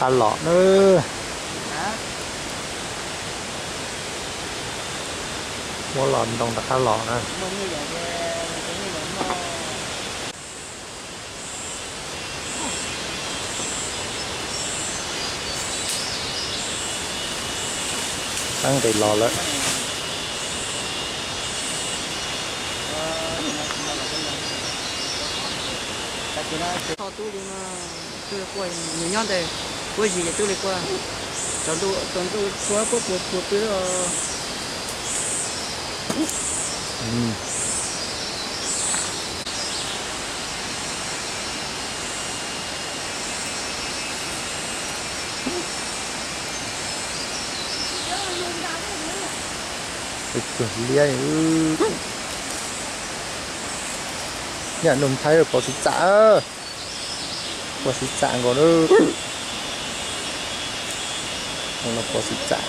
Qab los na. Muab los ntoo rov qab los na. Qab nqis los lawm. Tub li no, nws nyob ntawm puab zis ces tub li quaj, tsaus ntuj tsaus ntuj tshua puab puas puas pw os. Liab, yam nug Thaib pov siv txam, pov siv txam nkaus na. Pov siv txam.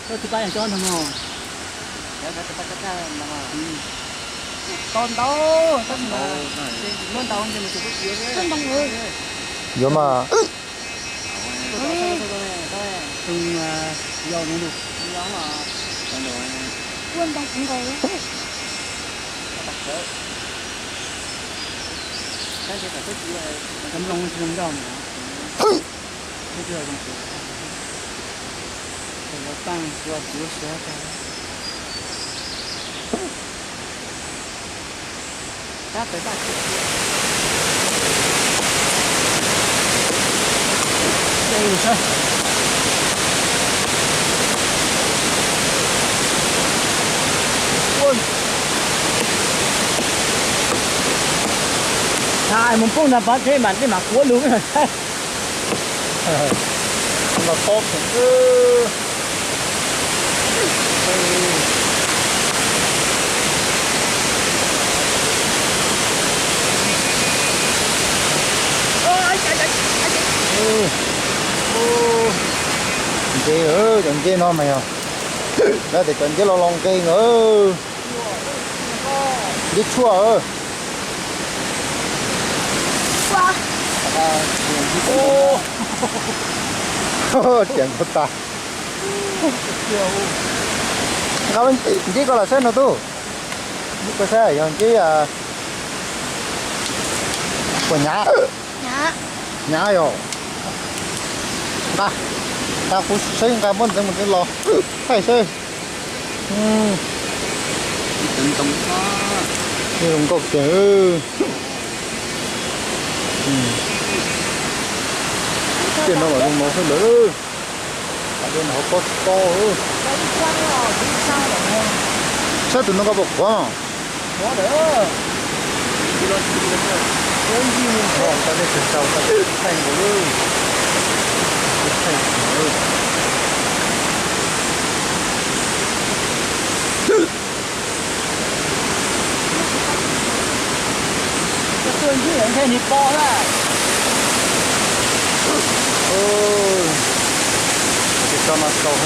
Koj tsis pab yog cov no mog. Tau ntau, tab sis mas muab ntau ces mus tus kuj txiav. Yuav mas. Tus yau no, ua ntau nkaus. Cov nplooj tsis zoo nkauj no. Twb tsis zoo, ces yuav paj tsuav tsuav siav tag. Thaum mus poob nram pov tsev mam li mam quav lus. Los pob. Nceb, cov nceb no mas yog, lawv tias cov nceb los los nqes ntawd. Nceb tshuaj. Tias nkaus tas. Nqa nceb koj los saib no tub. Koj saib yog nceb puas hnyav. Hnyav yog. Nqa, nqa kuv saib nqa muab ntxeev mus ntxeev los thaij saib. Zoo nkauj tiag. Tiaj no mas zoo no xwb lawm. Qhov dua nws hauv pob tsis paub. Saib tus no koj puas qhuav mas. Tau nej sawv sau tau thaij nkaus lawm. Thaij nkaus lawm. Tsis tau no tau.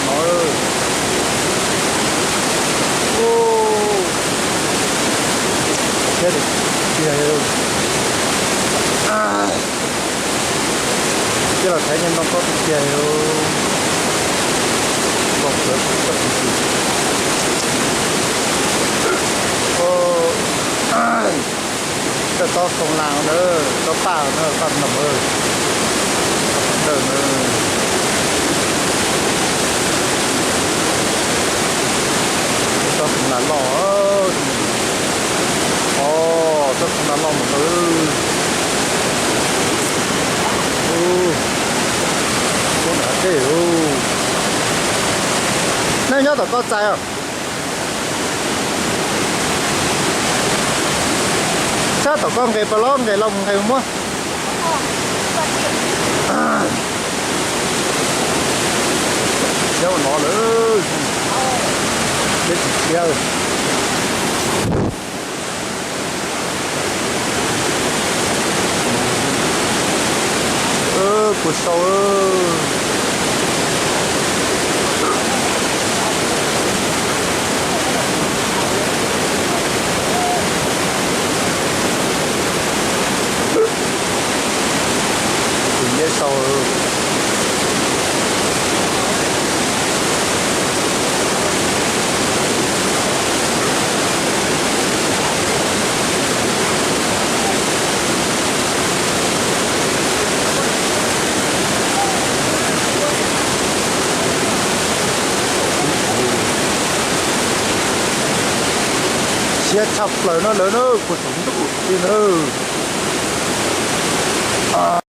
No, thiab tiag, cia los thaiv nyob ntoo tob tiag tiag. Los sawv txog tsis tsis, coj tob xoo las na, tob paj na, paj noom, dawm na. Tob xoo las loj, o, tob xoo las loj mus na. Ub, ub, nram dej ub. Nej nyob tom ko txais os? Sab tom ko nqes pas los nqes los mus nqes mus muab. Siab ua no lawm, siab tsis siab. Puas sau. Tus nyob sau. Siab tshaj plaws no lawm na, puag saum ntuj li na.